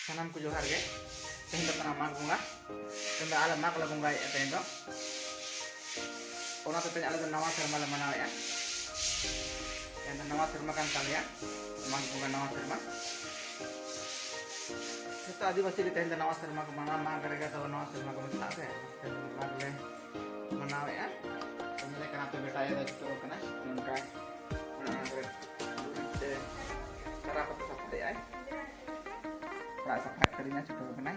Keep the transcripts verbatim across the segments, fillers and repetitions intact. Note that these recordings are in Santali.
ᱥᱟᱱᱟᱢ ᱠᱚ ᱡᱚᱦᱟᱨ ᱜᱮ᱾ ᱛᱮᱦᱮᱧ ᱫᱚ ᱠᱟᱱᱟ ᱢᱟᱜᱽ ᱵᱚᱸᱜᱟ᱾ ᱛᱮᱦᱮᱧ ᱫᱚ ᱟᱞᱮ ᱢᱟᱜᱽ ᱞᱮ ᱵᱚᱸᱜᱟᱭᱮᱫᱼᱟ ᱛᱮᱦᱮᱧ ᱫᱚ᱾ ᱚᱱᱟᱛᱮ ᱛᱮᱦᱮᱧ ᱟᱞᱮ ᱫᱚ ᱱᱟᱣᱟ ᱥᱮᱨᱢᱟ ᱞᱮ ᱢᱟᱱᱟᱣᱮᱫᱼᱟ᱾ ᱛᱮᱦᱮᱧ ᱫᱚ ᱱᱟᱣᱟ ᱥᱮᱨᱢᱟ ᱠᱟᱱ ᱛᱟᱞᱮᱭᱟ, ᱢᱟᱜᱽ ᱵᱚᱸᱜᱟ ᱱᱟᱣᱟ ᱥᱮᱨᱢᱟ᱾ ᱡᱚᱛᱚ ᱟᱹᱫᱤᱵᱟᱹᱥᱤ ᱜᱮ ᱛᱮᱦᱮᱧ ᱫᱚ ᱱᱟᱣᱟ ᱥᱮᱨᱢᱟ ᱠᱚ ᱢᱟᱱᱟᱣᱟ, ᱢᱟᱜᱽ ᱨᱮᱜᱮ ᱫᱚ ᱱᱟᱣᱟ ᱥᱮᱨᱢᱟ ᱠᱚ ᱢᱮᱛᱟᱜᱼᱟ ᱥᱮ᱾ ᱛᱮᱦᱮᱧ ᱫᱚ ᱢᱟᱜᱽ ᱞᱮ ᱢᱟᱱᱟᱣᱮᱫᱼᱟ᱾ ᱧᱮᱞᱮ ᱠᱟᱱᱟ ᱯᱮ, ᱵᱮᱴᱟ ᱫᱚ ᱪᱷᱩᱴᱟᱹᱣ ᱠᱟᱱᱟ ᱱᱚᱝᱠᱟ᱾ ᱚᱱᱟ ᱠᱚᱨᱮ ᱜᱩᱨᱤᱡ ᱛᱮ ᱛᱟᱨᱟ ᱠᱚᱛᱮ ᱥᱟᱯᱷᱟᱭᱮᱫᱼᱟᱭ᱾ ᱚᱲᱟᱜ ᱥᱟᱯᱷᱟ ᱠᱟᱹᱨᱤᱧᱟ ᱪᱷᱩᱴᱟᱹᱣ ᱠᱟᱱᱟᱭ᱾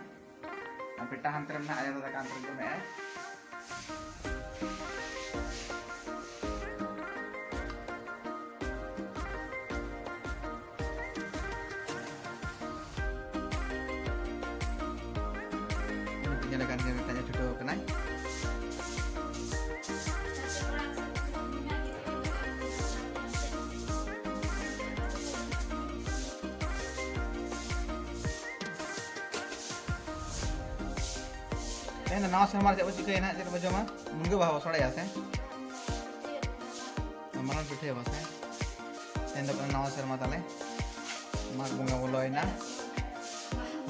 ᱟᱨ ᱵᱮᱴᱟ ᱦᱟᱱᱛᱮ ᱨᱮ ᱢᱮᱱᱟᱭᱟ, ᱟᱭᱳ ᱫᱚ ᱫᱟᱠᱟ ᱦᱟᱱᱛᱮ ᱨᱮ ᱡᱚᱢᱮᱜᱼᱟᱭ᱾ ᱧᱮᱞᱮ ᱠᱟᱱ ᱜᱮᱭᱟ, ᱢᱤᱫᱴᱟᱝ ᱮ ᱪᱷᱩᱴᱟᱹᱣ ᱠᱟᱱᱟᱭ᱾ ᱛᱮᱦᱮᱧ ᱫᱚ ᱱᱟᱣᱟ ᱥᱮᱨᱢᱟ ᱨᱮ ᱪᱮᱫ ᱵᱚ ᱪᱤᱠᱟᱹᱭᱟ ᱱᱟᱦᱟᱜ? ᱪᱮᱫ ᱵᱚ ᱡᱚᱢᱟ? ᱢᱩᱱᱜᱟᱹ ᱵᱟᱦᱟ ᱵᱚ ᱥᱚᱲᱮᱭᱟ ᱥᱮ? ᱢᱟᱨᱟᱝ ᱯᱤᱴᱷᱟᱹᱭᱟ ᱵᱚ ᱥᱮ? ᱛᱮᱦᱮᱧ ᱫᱚ ᱱᱟᱣᱟ ᱥᱮᱨᱢᱟ ᱛᱟᱞᱮ᱾ ᱢᱟᱜᱽ ᱵᱚᱸᱜᱟ ᱵᱚᱞᱚᱭᱮᱱᱟ᱾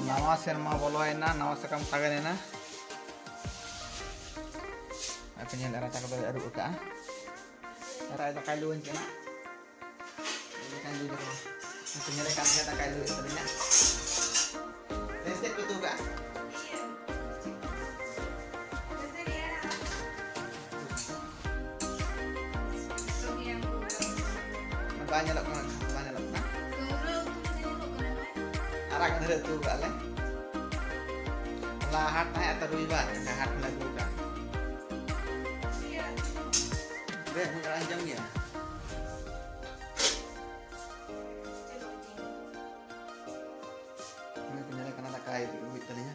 ᱱᱟᱣᱟ ᱥᱮᱨᱢᱟ ᱵᱚᱞᱚᱭᱮᱱᱟ, ᱱᱟᱣᱟ ᱥᱟᱠᱟᱢ ᱥᱟᱜᱮᱱ ᱮᱱᱟ᱾ ᱟᱯᱮ ᱧᱮᱞ ᱨᱟᱪᱟ ᱠᱚᱫᱚᱭ ᱟᱹᱨᱩᱵ ᱟᱠᱟᱜᱼᱟ᱾ ᱨᱟᱪᱟ ᱫᱟᱠᱟᱭ ᱞᱩᱣᱟᱹᱧ ᱠᱟᱱᱟ᱾ ᱫᱟᱠᱟᱧ ᱞᱩ ᱡᱚᱝᱟ᱾ ᱧᱮᱞᱮ ᱠᱟᱱ ᱜᱮᱭᱟ, ᱫᱟᱠᱟᱭ ᱞᱩᱭᱮᱫ ᱛᱟᱹᱞᱤᱧᱟ᱾ ᱛᱮᱦᱮᱧ ᱪᱮᱫ ᱯᱮ ᱩᱛᱩ ᱠᱟᱜᱼᱟ? ᱵᱟᱭ ᱧᱮᱞᱚᱜ ᱠᱟᱱᱟ, ᱵᱟᱭ ᱧᱮᱞᱚᱜ ᱠᱟᱱᱟ᱾ ᱟᱨᱟᱜ ᱜᱟᱹᱫᱷᱟᱹᱨᱤ ᱩᱛᱩ ᱠᱟᱜᱼᱟ ᱞᱮ᱾ ᱦᱚᱞᱟ ᱦᱟᱴ ᱛᱟᱦᱮᱸ ᱛᱚ, ᱨᱚᱵᱤᱵᱟᱨ, ᱮᱱᱠᱷᱟᱱ ᱦᱟᱴ ᱠᱷᱚᱱ ᱞᱮ ᱟᱹᱜᱩ ᱠᱟᱜᱼᱟ᱾ ᱫᱮ, ᱢᱩᱱᱜᱟᱹ ᱟᱲᱟᱜ ᱤᱧ ᱡᱚᱢ ᱜᱮᱭᱟ᱾ ᱚᱱᱟ ᱠᱚ ᱧᱮᱞᱮ ᱠᱟᱱᱟ, ᱫᱟᱠᱟᱭ ᱦᱩᱭᱩᱜ ᱛᱟᱹᱞᱤᱧᱟ᱾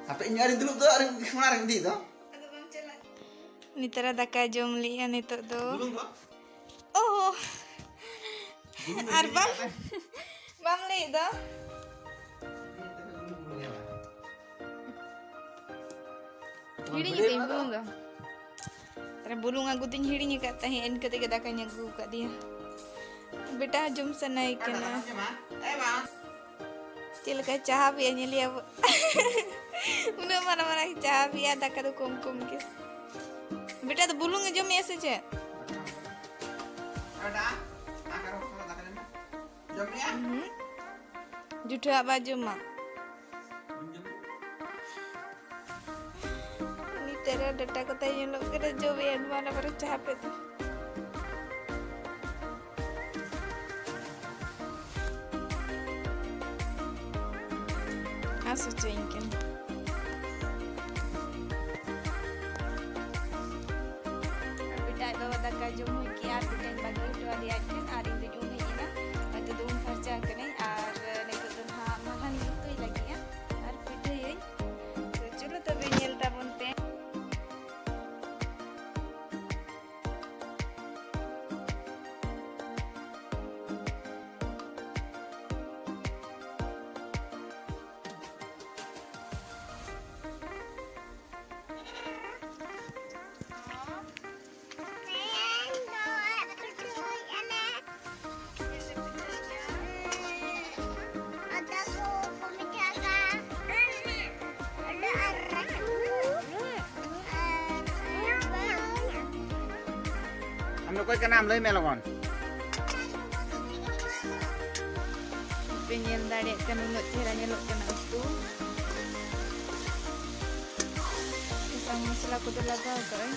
ᱦᱟᱯᱮ, ᱤᱧ ᱟᱹᱣᱨᱤᱧ ᱫᱩᱲᱩᱵ ᱫᱚ, ᱟᱨ ᱠᱷᱚᱱᱟᱜ ᱨᱮᱢ ᱤᱫᱤᱭᱮᱫ ᱫᱚ᱾ ᱟᱫᱚ ᱵᱟᱢ ᱪᱟᱞᱟᱜ? ᱱᱮᱛᱟᱨᱟ ᱫᱟᱠᱟᱭ ᱡᱚᱢ ᱞᱮᱜᱼᱟ ᱱᱤᱛᱚᱜ ᱫᱚ᱾ ᱵᱩᱞᱩᱝ ᱫᱚ? ᱳᱦ! ᱵᱩᱞᱩᱝ ᱫᱚ ᱟᱨ ᱵᱟᱢ, ᱦᱤᱲᱤᱧ ᱵᱟᱢ ᱞᱟᱹᱭᱮᱫ ᱫᱚ? ᱠᱟᱜ ᱢᱮ᱾ ᱦᱤᱲᱤᱧ ᱠᱟᱹᱫᱟᱹᱧ ᱵᱩᱞᱩᱝ ᱫᱚ᱾ ᱟᱨ ᱵᱩᱞᱩᱝ ᱟᱹᱜᱩ ᱫᱩᱧ ᱦᱤᱲᱤᱧ ᱟᱠᱟᱫ ᱛᱟᱦᱮᱸᱫ, ᱤᱱᱠᱟᱹ ᱛᱮᱜᱮ ᱫᱟᱠᱟᱧ ᱟᱹᱜᱩ ᱟᱠᱟᱫᱮᱭᱟ᱾ ᱵᱮᱴᱟ ᱡᱚᱢ ᱥᱟᱱᱟᱭᱮ ᱠᱟᱱᱟ᱾ ᱮ ᱵᱟᱝ᱾ ᱪᱮᱫ ᱞᱮᱠᱟ ᱪᱟᱦᱟᱵ ᱮᱜᱼᱟ, ᱧᱮᱞᱮᱭᱟ ᱵᱚ᱾ ᱩᱱᱟᱹᱜ ᱢᱟᱨᱟᱝ ᱢᱟᱨᱟᱝ ᱪᱟᱦᱟᱵ ᱮᱜᱼᱟ, ᱫᱟᱠᱟ ᱫᱚ ᱠᱚᱢ ᱠᱚᱢ ᱜᱮ᱾ ᱵᱮᱴᱟ ᱫᱚ ᱵᱩᱞᱩᱝ ᱮ ᱡᱚᱢᱮᱜᱼᱟ ᱥᱮ ᱪᱮᱫ? ᱡᱚᱢᱮᱜᱼᱟ? ᱦᱩᱸ᱾ ᱡᱩᱴᱷᱟᱹᱣᱟᱜ ᱵᱟᱭ ᱡᱚᱢᱟ᱾ ᱩᱱᱤ ᱛᱮᱨᱟ ᱰᱟᱴᱟ ᱠᱚᱛᱟᱭ ᱧᱮᱞᱚᱜ ᱠᱟᱱᱟ, ᱡᱚᱢᱮᱜᱼᱟ, ᱱᱚᱣᱟ ᱱᱟᱢᱵᱟᱨ ᱨᱮ ᱪᱟᱦᱟᱵ ᱮᱫ᱾ ᱟᱥ ᱦᱚᱪᱚᱭᱤᱧ ᱠᱟᱱᱟ᱾ ᱟᱨ ᱵᱮᱴᱟ ᱟᱡ ᱵᱟᱵᱟ ᱫᱟᱠᱟ ᱡᱚᱢ ᱦᱩᱭ ᱠᱮᱜᱼᱟ, ᱟᱨ ᱵᱮᱴᱟᱧ ᱵᱟᱹᱜᱤ ᱦᱚᱴᱚ ᱟᱫᱮᱭᱟ ᱟᱡ ᱴᱷᱮᱱ, ᱟᱨ ᱤᱧ ᱫᱚᱧ ᱩᱢ ᱦᱮᱡ ᱮᱱᱟ᱾ ᱱᱤᱛᱚᱜ ᱫᱚ ᱩᱢ ᱯᱷᱟᱨᱪᱟ ᱟᱠᱟᱱᱟᱹᱧ, ᱟᱨ ᱱᱤᱛᱚᱜ ᱫᱚ ᱱᱟᱦᱟᱜ ᱢᱟᱞᱦᱟᱱ ᱤᱧ ᱩᱛᱩᱭ ᱞᱟᱹᱜᱤᱫᱼᱟ ᱟᱨ ᱯᱤᱴᱷᱟᱹᱭᱟᱹᱧ᱾ ᱛᱚ ᱪᱚᱞᱚ ᱛᱚᱵᱮ ᱧᱮᱞ ᱛᱟᱵᱚᱱ ᱯᱮ᱾ ᱟᱢ ᱫᱚ ᱚᱠᱚᱭ ᱠᱟᱱᱟᱢ? ᱞᱟᱹᱭ ᱢᱮ ᱞᱚᱜᱚᱱ᱾ ᱯᱮ ᱧᱮᱞ ᱫᱟᱲᱮᱭᱟᱜ ᱠᱟᱱᱟ, ᱩᱱᱟᱹᱜ ᱪᱮᱦᱨᱟ ᱧᱮᱞᱚᱜ ᱠᱟᱱᱟ ᱩᱛᱩ᱾ ᱥᱟᱥᱟᱝ ᱢᱚᱥᱞᱟ ᱠᱚᱫᱚ ᱞᱟᱜᱟᱣ ᱠᱟᱜᱼᱟᱹᱧ᱾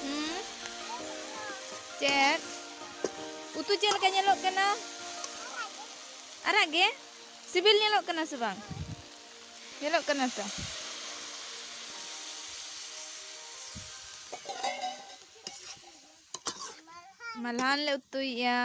ᱦᱩᱸ? ᱪᱮᱫ? ᱩᱛᱩ ᱪᱮᱫ ᱞᱮᱠᱟ ᱧᱮᱞᱚᱜ ᱠᱟᱱᱟ? ᱟᱨᱟᱜ ᱜᱮ? ᱥᱤᱵᱤᱞ ᱧᱮᱞᱚᱜ ᱠᱟᱱᱟ ᱥᱮ ᱵᱟᱝ? ᱧᱮᱞᱚᱜ ᱠᱟᱱᱟ ᱛᱚ᱾ ᱢᱟᱞᱦᱟᱱ ᱞᱮ ᱩᱛᱩᱭᱮᱜᱼᱟ᱾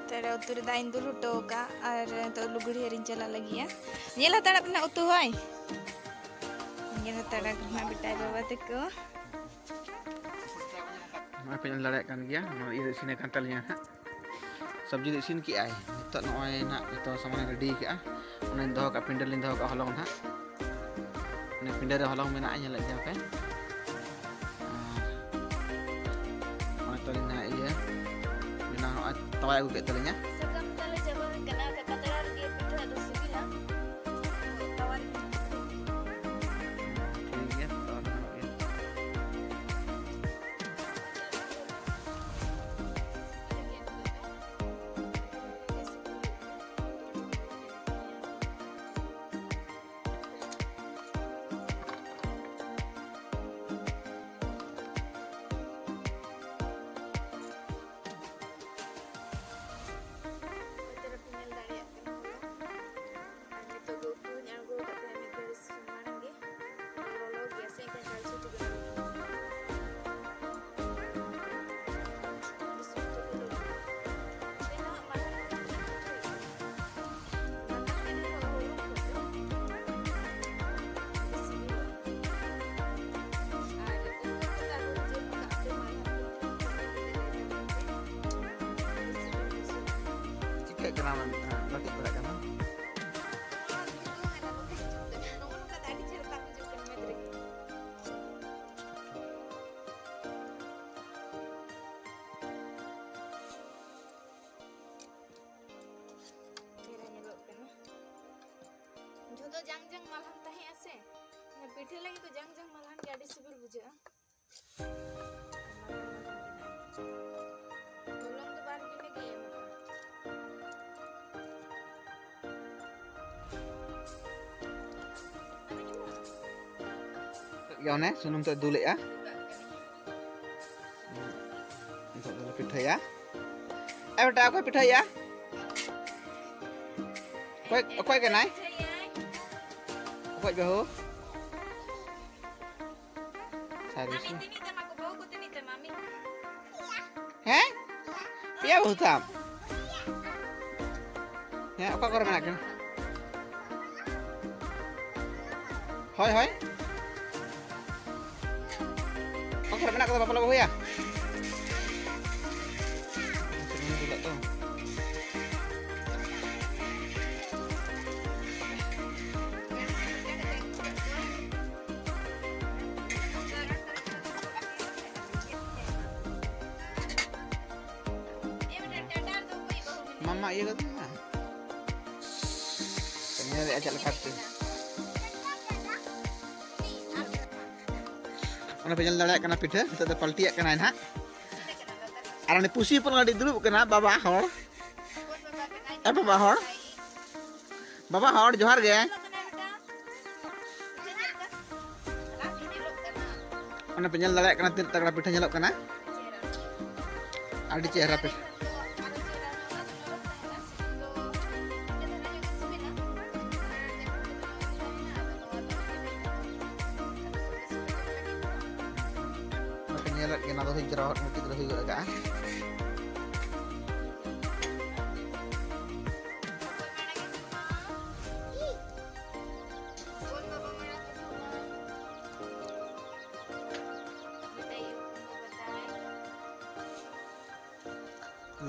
ᱛᱟᱦᱞᱮ ᱩᱛᱩ ᱨᱮ ᱫᱟᱜ ᱤᱧ ᱫᱩᱞ ᱦᱚᱴᱚ ᱠᱟᱜᱼᱟ ᱟᱨ ᱱᱤᱛᱚᱜ ᱞᱩᱜᱽᱲᱤ ᱦᱟᱹᱨᱤᱧ ᱪᱟᱞᱟᱜ ᱞᱟᱹᱜᱤᱫᱼᱟ᱾ ᱧᱮᱞ ᱦᱟᱛᱟᱲᱟᱜ ᱯᱮ ᱱᱟᱜ ᱩᱛᱩ ᱦᱚᱭ᱾ ᱧᱮᱞ ᱦᱟᱛᱟᱲᱟᱜ ᱯᱮ ᱱᱟᱜ ᱵᱮᱴᱟᱭ ᱵᱟᱵᱟ ᱛᱟᱠᱚ᱾ ᱱᱚᱜᱼᱚᱭ ᱯᱮ ᱧᱮᱞ ᱫᱟᱲᱮᱭᱟᱜ ᱠᱟᱱ ᱜᱮᱭᱟ, ᱱᱚᱣᱟ ᱤᱭᱟᱹ ᱤᱥᱤᱱ ᱟᱠᱟᱱ ᱛᱟᱞᱤᱧᱟ ᱦᱟᱸᱜ᱾ ᱥᱚᱵᱽᱡᱤ ᱫᱚ ᱤᱥᱤᱱ ᱠᱮᱜᱼᱟᱭ᱾ ᱱᱤᱛᱚᱜ ᱱᱚᱜᱼᱚᱭ ᱱᱟᱦᱟᱜ ᱡᱚᱛᱚ ᱥᱟᱢᱟᱱ ᱨᱮᱰᱤ ᱠᱟᱜᱼᱟ᱾ ᱚᱱᱟᱧ ᱫᱚᱦᱚ ᱠᱟᱜᱼᱟ, ᱯᱤᱸᱰᱟᱹ ᱨᱮᱞᱤᱧ ᱫᱚᱦᱚ ᱠᱟᱜᱼᱟ ᱦᱚᱞᱚᱝ ᱱᱟᱦᱟᱜ᱾ ᱚᱱᱟ ᱯᱤᱸᱰᱟᱹ ᱨᱮ ᱦᱚᱞᱚᱝ ᱢᱮᱱᱟᱜᱼᱟ, ᱧᱮᱞᱮᱫ ᱜᱮᱭᱟ ᱯᱮ᱾ ᱟᱨ ᱱᱚᱜᱼᱚᱭ ᱛᱟᱞᱤᱧ ᱱᱟᱦᱟᱜ ᱤᱭᱟᱹ ᱵᱮᱱᱟᱣ, ᱱᱚᱜᱼᱚᱭ ᱛᱟᱣᱟᱭ ᱟᱹᱜᱩ ᱠᱮᱫ ᱛᱟᱹᱞᱤᱧᱟ᱾ ᱥᱟᱠᱟᱢ ᱛᱟᱞᱮ ᱪᱟᱵᱟ ᱟᱠᱟᱱᱟ, ᱯᱟᱛᱲᱟ ᱨᱮᱜᱮ ᱯᱤᱴᱷᱟᱹ ᱫᱚ ᱥᱤᱵᱤᱞᱟ᱾ ᱛᱟᱣᱟ ᱨᱮᱜᱮ᱾ ᱴᱷᱤᱠ ᱜᱮᱭᱟ, ᱛᱟᱣᱟ ᱨᱮ ᱜᱟᱱᱚᱜ ᱜᱮᱭᱟ᱾ ᱦᱚᱭᱛᱳ ᱵᱟᱯᱮ ᱧᱮᱞ ᱫᱟᱲᱮᱭᱟᱜ ᱠᱟᱱᱟ ᱦᱚᱞᱚᱝ᱾ ᱟᱨ ᱱᱤᱛᱚᱜ ᱫᱚ ᱩᱛᱩ ᱦᱚᱧ ᱟᱬᱜᱚ ᱟᱠᱟᱫ ᱛᱟᱦᱮᱸᱫ ᱢᱤᱫ ᱜᱷᱟᱹᱲᱤᱡ ᱢᱟᱲᱟᱝ ᱜᱮ᱾ ᱞᱚᱞᱚ ᱜᱮᱭᱟ ᱥᱮ, ᱮᱱᱠᱷᱟᱱ ᱪᱟᱞ ᱪᱷᱩᱴᱤ ᱜᱚᱫᱚᱜ ᱢᱮ᱾ ᱟᱹᱰᱤ ᱥᱚᱠᱛᱚ ᱜᱮ ᱞᱚᱞᱚ ᱜᱮᱭᱟ᱾ ᱮᱱ ᱨᱮᱦᱚᱸ ᱢᱟᱲᱟᱝ ᱢᱟᱲᱟᱝ ᱜᱮ ᱯᱤᱴᱷᱟᱹᱭ ᱢᱮ᱾ ᱢᱟᱲᱟᱝ ᱜᱮ ᱰᱷᱮᱨ ᱦᱚᱞᱚᱝ ᱠᱷᱚᱡ ᱫᱚ ᱟᱹᱰᱤ ᱥᱤᱵᱤᱞᱚᱜᱼᱟ᱾ ᱟᱨ ᱩᱛᱩ ᱠᱟᱛᱮ ᱟᱨᱦᱚᱸ ᱡᱚᱢ ᱠᱟᱜ ᱯᱮ ᱢᱟᱲᱟᱝ ᱯᱤᱴᱷᱟᱹ᱾ ᱟᱹᱰᱤ ᱥᱤᱵᱤᱞ ᱵᱩᱡᱷᱟᱹᱜᱼᱟ᱾ ᱪᱤᱠᱟᱹᱜ ᱠᱟᱱᱟ? ᱜᱟᱛᱮᱜ ᱵᱟᱲᱟᱜ ᱠᱟᱱᱟ᱾ ᱱᱚᱣᱟ ᱵᱷᱤᱰᱤᱭᱳ ᱦᱟᱱᱟ ᱱᱚᱝᱠᱟ ᱦᱤᱡᱩᱜ ᱠᱟᱱᱟ᱾ ᱱᱚᱜᱼᱚ ᱱᱚᱝᱠᱟ ᱫᱚ ᱟᱹᱰᱤ ᱪᱮᱦᱨᱟ ᱫᱟᱜ ᱦᱤᱡᱩᱜ ᱠᱟᱱᱟ ᱢᱮᱫ ᱨᱮ᱾ ᱪᱮᱦᱨᱟ ᱧᱮᱞᱚᱜ ᱠᱟᱱᱟ᱾ ᱡᱷᱚᱛᱚ ᱡᱟᱝ ᱡᱟᱝ ᱢᱟᱞᱦᱟᱱ ᱛᱟᱦᱮᱸᱜᱼᱟ ᱥᱮ, ᱚᱱᱟ ᱯᱤᱴᱷᱟᱹ ᱞᱟᱹᱜᱤᱫ ᱫᱚ ᱡᱟᱝ ᱡᱟᱝ ᱢᱟᱞᱦᱟᱱ ᱜᱮ ᱟᱹᱰᱤ ᱥᱤᱵᱤᱞ ᱵᱩᱡᱷᱟᱹᱜᱼᱟ᱾ ᱦᱚᱞᱚᱝ ᱫᱚ ᱵᱟᱨ ᱜᱤᱞᱟᱹ ᱜᱮ ᱮᱢ ᱠᱟᱜᱼᱟ᱾ ᱜᱮ ᱚᱱᱮ ᱥᱩᱱᱩᱢ ᱛᱮ ᱫᱩᱞᱮᱜᱼᱟ᱾ ᱱᱤᱛᱚᱜ ᱫᱚᱞᱮ ᱯᱤᱴᱷᱟᱹᱭᱟ᱾ ᱮ ᱵᱮᱴᱟ, ᱚᱠᱚᱭ ᱯᱤᱴᱷᱟᱹᱭᱟ? ᱚᱠᱚᱭ, ᱚᱠᱚᱭ ᱠᱟᱱᱟᱭ? ᱚᱠᱚᱭ ᱵᱟᱹᱦᱩ? ᱥᱟᱹᱨᱤ ᱥᱮ? ᱦᱮᱸ? ᱯᱮᱭᱟ ᱵᱟᱹᱦᱩ ᱛᱟᱢ? ᱦᱮᱸ, ᱚᱠᱟ ᱠᱚᱨᱮ ᱢᱮᱱᱟᱜ ᱠᱤᱱᱟ? ᱦᱳᱭ, ᱦᱳᱭ᱾ ᱚᱠᱟ ᱢᱮᱱᱟᱜ ᱠᱟᱫᱟ, ᱵᱟᱯᱞᱟ ᱵᱟᱹᱦᱩᱭᱟ᱾ ᱥᱩᱱᱩᱢ ᱫᱩᱞᱟᱜ ᱛᱚ᱾ ᱢᱟᱢᱟ ᱤᱭᱟᱹ ᱠᱟᱫᱟ᱾ ᱧᱮᱞᱮᱫᱼᱟ ᱪᱮᱫ ᱞᱮᱠᱟ ᱯᱮ᱾ ᱚᱱᱟ ᱯᱮ ᱧᱮᱞ ᱫᱟᱲᱮᱭᱟᱜ ᱠᱟᱱᱟ, ᱯᱤᱴᱷᱟᱹ ᱱᱤᱛᱚᱜ ᱫᱚ ᱯᱟᱞᱴᱤᱭᱟᱜ ᱠᱟᱱᱟᱭ ᱱᱟᱦᱟᱜ᱾ ᱟᱨ ᱩᱱᱤ ᱯᱩᱥᱤ ᱦᱚᱯᱚᱱ ᱜᱟᱹᱰᱤ ᱫᱩᱲᱩᱵ ᱠᱟᱱᱟ, ᱵᱟᱵᱟ ᱦᱚᱲ᱾ ᱮ ᱵᱟᱵᱟ ᱦᱚᱲ, ᱵᱟᱵᱟ ᱦᱚᱲ, ᱡᱚᱦᱟᱨ ᱜᱮ᱾ ᱚᱱᱟ ᱯᱮ ᱧᱮᱞ ᱫᱟᱲᱮᱭᱟᱜ ᱠᱟᱱᱟ, ᱛᱤᱱᱟᱹᱜ ᱛᱟᱜᱲᱟ ᱯᱤᱴᱷᱟᱹ ᱧᱮᱞᱚᱜ ᱠᱟᱱᱟ᱾ ᱟᱹᱰᱤ ᱪᱮᱦᱨᱟ ᱯᱤᱴᱷᱟᱹ᱾ ᱵᱟᱯᱮ ᱧᱮᱞᱮᱫ ᱜᱮ, ᱚᱱᱟ ᱫᱚ ᱦᱩᱭ ᱡᱟᱣᱨᱟ ᱢᱤᱫᱴᱤᱡ ᱫᱚ ᱦᱩᱭ ᱜᱚᱫ ᱟᱠᱟᱜᱼᱟ᱾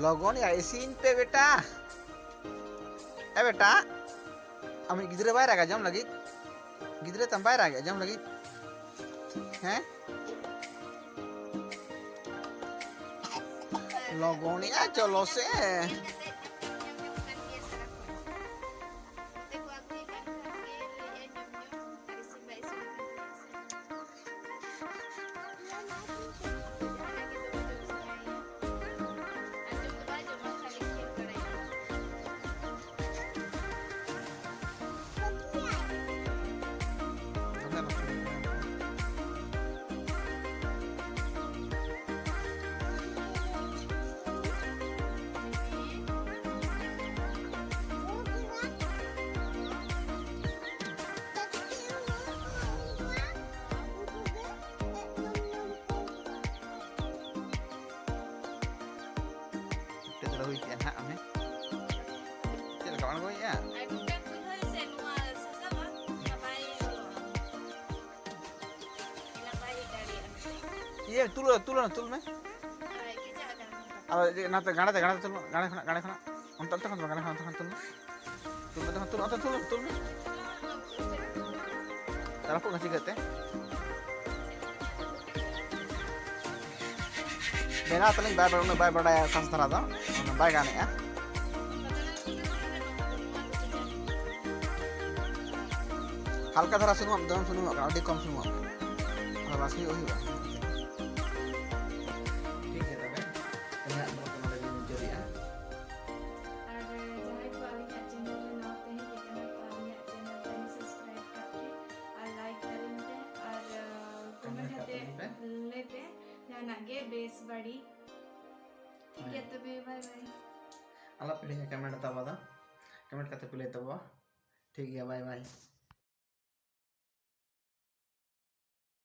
ᱞᱚᱜᱚᱱ ᱭᱟ, ᱤᱥᱤᱱ ᱯᱮ ᱵᱮᱴᱟ᱾ ᱮ ᱵᱮᱴᱟ, ᱟᱢᱤᱡ ᱜᱤᱫᱽᱨᱟᱹ ᱵᱟᱭ ᱨᱟᱜᱟ ᱡᱚᱢ ᱞᱟᱹᱜᱤᱫ? ᱜᱤᱫᱽᱨᱟᱹ ᱛᱟᱢ ᱵᱟᱭ ᱨᱟᱜᱮᱜᱼᱟ ᱡᱚᱢ ᱞᱟᱹᱜᱤᱫ? ᱦᱮᱸ? ᱞᱚᱜᱚᱱ ᱭᱟ, ᱪᱚᱞᱚ ᱥᱮ᱾ ᱯᱤᱴᱷᱟᱹ ᱫᱚ ᱦᱩᱭ ᱠᱮᱜᱼᱟ ᱱᱟᱦᱟᱜ, ᱚᱱᱮ ᱪᱮᱫ ᱞᱮᱠᱟ ᱟᱬᱜᱚᱭᱮᱜᱼᱟ? ᱟᱨ ᱢᱤᱫᱴᱟᱝ ᱠᱷᱩᱞᱟᱹᱣ ᱥᱮ ᱱᱚᱣᱟ ᱥᱟᱥᱟᱝᱟᱜ, ᱚᱱᱟ ᱵᱟᱭ ᱵᱚᱞᱚᱜᱼᱟ᱾ ᱚᱱᱟ ᱵᱟᱭ ᱦᱮᱡ ᱫᱟᱲᱮᱭᱟᱜᱼᱟ᱾ ᱮ, ᱛᱩᱞ, ᱛᱩᱞ, ᱛᱩᱞ ᱢᱮ᱾ ᱟᱨ ᱤᱭᱟᱹ ᱪᱟᱜ ᱠᱟᱱᱟ᱾ ᱟᱨ ᱤᱭᱟᱹ ᱱᱟᱛᱮ ᱜᱟᱸᱰᱮ ᱛᱮ, ᱜᱟᱸᱰᱮ ᱛᱮ ᱛᱩᱞ ᱢᱮ, ᱜᱟᱸᱰᱮ ᱠᱷᱚᱱᱟᱜ, ᱜᱟᱸᱰᱮ ᱠᱷᱚᱱᱟᱜ, ᱚᱱᱛᱮ, ᱚᱱᱛᱮ ᱠᱷᱚᱱ ᱫᱚ ᱵᱟᱝ, ᱜᱟᱸᱰᱮ ᱠᱷᱚᱱᱟᱜ, ᱚᱱᱛᱮ ᱠᱷᱚᱱ ᱛᱩᱞ ᱢᱮ᱾ ᱛᱩᱞ ᱢᱮ, ᱛᱩᱞ, ᱚᱱᱛᱮ ᱛᱩᱞ, ᱛᱩᱞ ᱢᱮ᱾ ᱛᱟᱨᱯᱚᱨ ᱚᱱᱟ ᱪᱤᱠᱟᱹᱛᱮ? ᱵᱮᱱᱟᱣ ᱛᱟᱹᱞᱤᱧ ᱵᱟᱭ ᱵᱟᱲᱟᱭᱟ, ᱩᱱᱟᱹᱜ ᱵᱟᱭ ᱵᱟᱲᱟᱭᱟ ᱠᱷᱟᱥ ᱫᱷᱟᱨᱟ ᱫᱚ, ᱚᱱᱟ ᱵᱟᱭ ᱜᱟᱱᱮᱜᱼᱟ᱾ ᱦᱟᱞᱠᱟ ᱫᱷᱟᱨᱟ ᱥᱩᱱᱩᱢ, ᱫᱚᱢᱮ ᱥᱩᱱᱩᱢᱚᱜ ᱠᱟᱱᱟ, ᱟᱹᱰᱤ ᱠᱚᱢ ᱥᱩᱱᱩᱢᱚᱜ ᱠᱟᱱᱟ, ᱟᱨ ᱵᱟᱥ ᱦᱩᱭᱩᱜ ᱦᱩᱭᱩᱜᱼᱟ᱾ ᱴᱷᱤᱠ ᱜᱮᱭᱟ ᱛᱚᱵᱮ, ᱛᱮᱦᱮᱧᱟᱜ vlog ᱫᱚ ᱱᱚᱰᱮ ᱜᱮ ᱢᱩᱪᱟᱹᱫᱮᱜᱼᱟ᱾ ᱟᱨ ᱡᱟᱦᱟᱸᱭ ᱠᱚ ᱟᱹᱞᱤᱧᱟᱜ channel ᱨᱮ ᱱᱟᱣᱟ ᱯᱮ ᱦᱮᱡ ᱟᱠᱟᱱᱟ, ᱛᱚ ᱟᱹᱞᱤᱧᱟᱜ channel ᱛᱟᱹᱞᱤᱧ subscribe ᱠᱟᱜ ᱯᱮ ᱟᱨ like ᱛᱟᱹᱞᱤᱧ ᱯᱮ ᱟᱨ, ᱟᱸ, comment ᱠᱟᱛᱮ ᱟᱛᱮ ᱞᱟᱹᱭ ᱯᱮ᱾ ᱞᱟᱹᱭ ᱯᱮ ᱡᱟᱦᱟᱱᱟᱜ ᱜᱮ ᱵᱮᱥ ᱵᱟᱹᱲᱤᱡ᱾ ᱴᱷᱤᱠ ᱜᱮᱭᱟ ᱦᱳᱭ᱾ ᱛᱚᱵᱮ, bye bye᱾ ᱟᱞᱚᱯᱮ ᱞᱟᱹᱭᱟ comment ᱛᱟᱵᱚ ᱫᱚ, comment ᱠᱟᱛᱮ ᱯᱮ ᱞᱟᱹᱭ ᱛᱟᱵᱚ᱾ ᱴᱷᱤᱠ ᱜᱮᱭᱟ, bye bye᱾